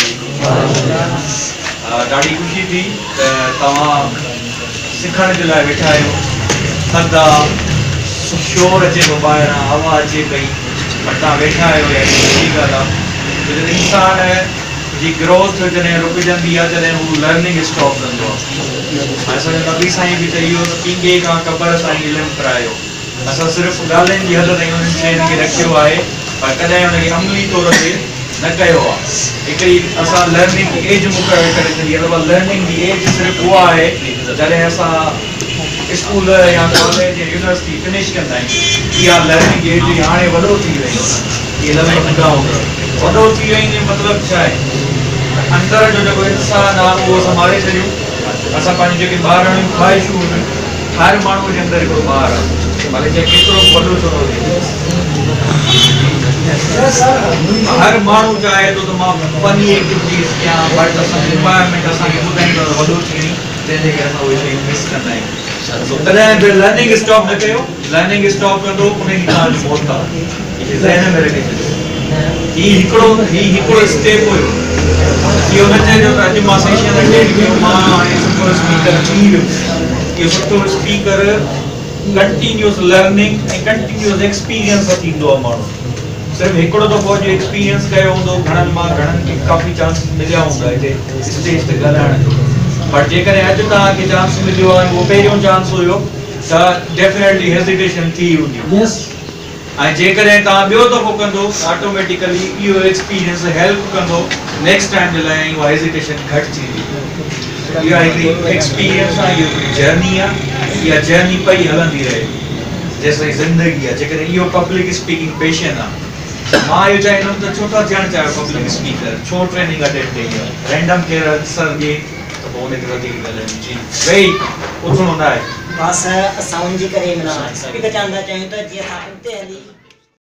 अलैकुम। ॾाढी ख़ुशी थी त तव्हां सिखण जे लाइ वेठा आहियो। थधि आहे, शोर अचे थो ॿाहिरां, हवा अचे पई, पर तव्हां वेठा आहियो, इहा सुठी ॻाल्हि आहे। जॾहिं इंसान जी ग्रोथ जॾहिं रुकिजंदी आहे, जॾहिं हू लर्निंग स्टॉप कंदो आहे। ऐं असांजो नबी साईं बि चई वियो त पींघे खां क़बर ताईं इल्मु परायो। असां सिर्फ़ु ॻाल्हियुनि जी हद ताईं उन्हनि शयुनि खे रखियो आहे, पर कॾहिं हुनखे अमली तौर ते न कयो आहे। हिकिड़ी असां लर्निंग जी एज मुक़ररु करे छॾी आहे। लर्निंग जी एज सिर्फ़ु उहा आहे जॾहिं असां स्कूल या कॉलेज या यूनिवर्सिटी फिनिश कंदा आहियूं। इहा लर्निंग एज हाणे वॾो थी वई, इहे लफ़्ज़ ॿुधा हूंदा। वॾो थी वई जो मतिलबु छा आहे? अंदरि जो जेको इंसान आहे उहो असां मारे छॾियूं। असां पंहिंजी जेके ॿाराणियूं ख़्वाहिशूं आहिनि, हर माण्हूअ जे अंदरि हिकिड़ो ॿार आहे, भले चाहे केतिरो बि वॾो छो न हुजे। हर माण्हू चाहे थो त मां फनी एक्टिविटीज़ कयां, बट असांजी रिक्वायरमेंट असांखे ॿुधाईंदो आहे वॾो थी वञी, जंहिंजे करे असां उहे शयूं मिस कंदा आहियूं। सो कॾहिं बि लर्निंग स्टॉप न कयो। लर्निंग स्टॉप कंदो उन ॾींहुं तव्हांजो मौत आहे, इहे ज़हन में रखे छॾियो। हीउ हिकिड़ो स्टेप हुयो। इहो न चइजो त अॼु मां सेशन अटेंड कयो, मां हाणे सुठो स्पीकर थी वियुसि। इहो सुठो स्पीकर कंटिन्यूअस लर्निंग ऐं कंटिन्यूअस एक्सपीरियंस सां थींदो आहे। माण्हू सिर्फ़ु हिकिड़ो दफ़ो अॼु एक्सपीरियंस कयो हूंदो, घणनि मां घणनि खे काफ़ी चांस मिलिया हूंदा हिते स्टेज ते ॻाल्हाइण जो, बट जेकॾहिं अॼु तव्हांखे चांस मिलियो आहे, उहो पहिरियों चांस हुयो, त डेफिनेटली हेजिटेशन थी हूंदी। ऐं जेकॾहिं तव्हां ॿियो दफ़ो कंदो, ऑटोमेटिकली इहो एक्सपीरियंस हेल्प कंदो नेक्स्ट टाइम जे लाइ, ऐं उहा हेजिटेशन घटि थींदी। इहा हिकिड़ी एक्सपीरियंस आहे, इहो हिकिड़ी जर्नी आहे। इहा जर्नी पई हलंदी रहे जेसि ताईं ज़िंदगी आहे। जेकॾहिं इहो पब्लिक स्पीकिंग पैशन आहे, मां इहो चाहींदुमि त छो था थियणु चाहियो पब्लिक स्पीकर, छो ट्रेनिंग अटेंड कई आहे? रैंडम केरु सर ॾिए त पोइ उन ते वधीक ॻाल्हायूं। जी वेही उथिणो न आहे। बस असां उनजे करे मिना स्पीकर चाहंदा चाहियूं त जीअं असां अॻिते हली।